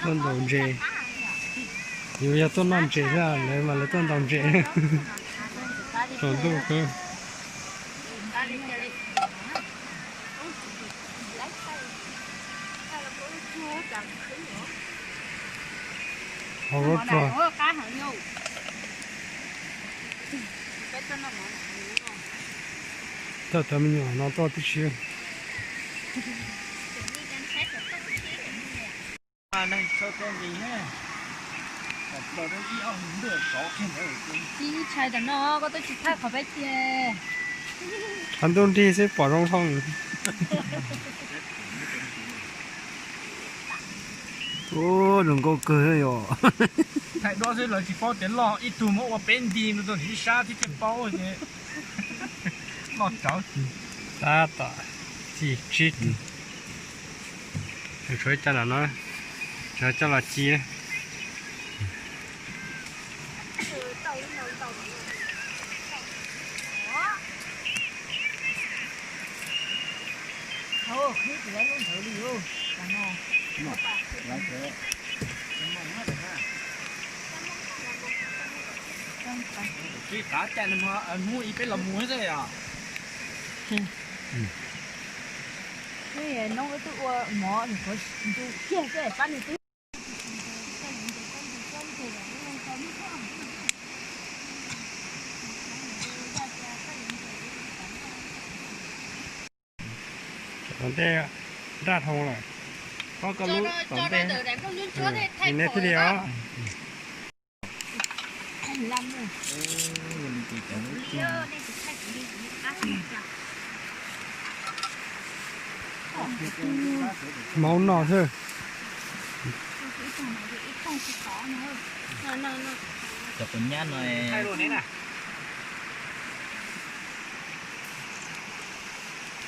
Tuaj ntaus ntses. Yus yog tuaj noj ntses xwb, lawv mas lawv tuaj ntaus ntses. Saum ntuj kawg. Hau zaub tsuag. Coj cov me nyuam no tuaj tib si. Ib tshais tam no koj twb tsis thaij qhov peb tiag. Qhov ntuj nrig xwb pom zoo hlob. Ub, zoo nkauj kawg yom. Thaij duab xwb lawv tsis paub tias loj, ib tug muab ua peb nti no rau nws ib sab thiab thiaj paub ces loj tsawv. Tab tom txi tsib, tshuav ib co no, tshuav coj los ci. Tsis qab cai mus ib peb los mus xwb os. Noob wb twb ua mov nws qhuav ntu kiag xwb pab nws twb. Cov ntej nraj dhau lawm. Koj lub tom ntej, nej thiaj li os. Hmoob noj xwb. Cov quav nyab no.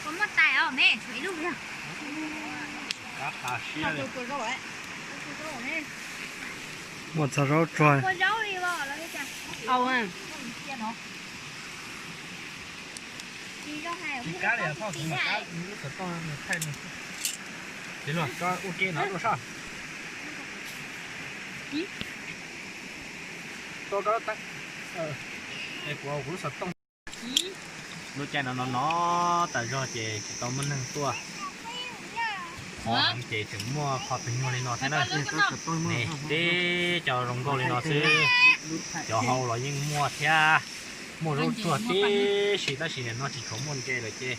Koj muaj tais os me, tshuav ib lub yog. Muaj txog zaub tsuag. Tsis kab li, thaij lub xov tooj thaij. Ces luag koj ua ke no dua soj. Tua koj lub teeb. Es kuv kuv lub xov tooj. Lub caij no no no tas zog ces tsis tau muaj neeg tuaj. Qhov heev ces tseem muaj qhov pes nyuag li no thiab na. Teb cov zoo nkauj li no xwb. Cov hau los yeej muaj thiab. Muaj zaub tsuag tib si tab sis nim no tsis tshua muaj ntses lawm ces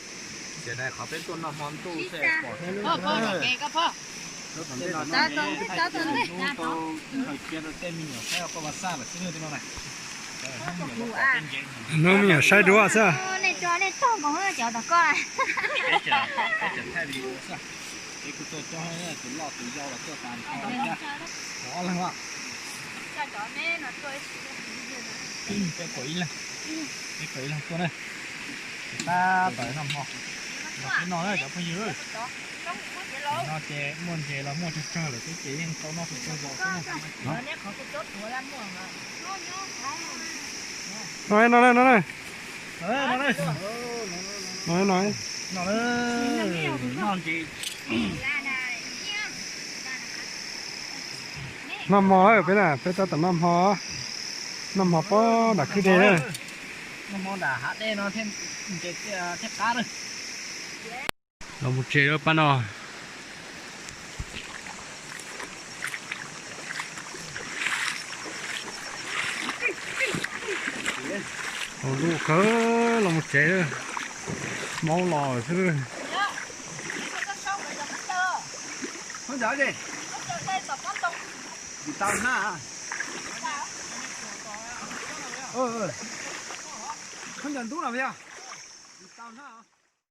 xiam dai qhov peb tuaj noj hmo ntuj xwb pom thiab lub. Tau khaws cia rau tej me nyuam saib koj va xaj lawm xwb no na. Hnub me nyuam saib duab xwb. Nej tso nej tog nkoos cov tom koj. Peb tseem thaij video xwb. Peb kuj tuaj coob, tus loj tus yau los tuaj tas nrho thiab. Ob leeg os. Peb kaum ib leeg, peb kaum ib leeg tuaj na. Ces tab tom noj hmo los peb noj na cov phooj ywg. No ces muaj ntses los muaj tsawg tsawg lawm xwb ces yeej tau noj tsawg tsawg zaus xwb na. No no no no. No no. Noj ntses. Noj hmo lawm peb na, peb tab tom noj hmo. Noj hmo pob nram kwj deg na. Noj hmo nram hav dej no thiaj qab na. Los mus tsev lawm pab no. Hauv ntuj kawg los mus tsev, maub los xwb. Khaub ncaws ntub no yog.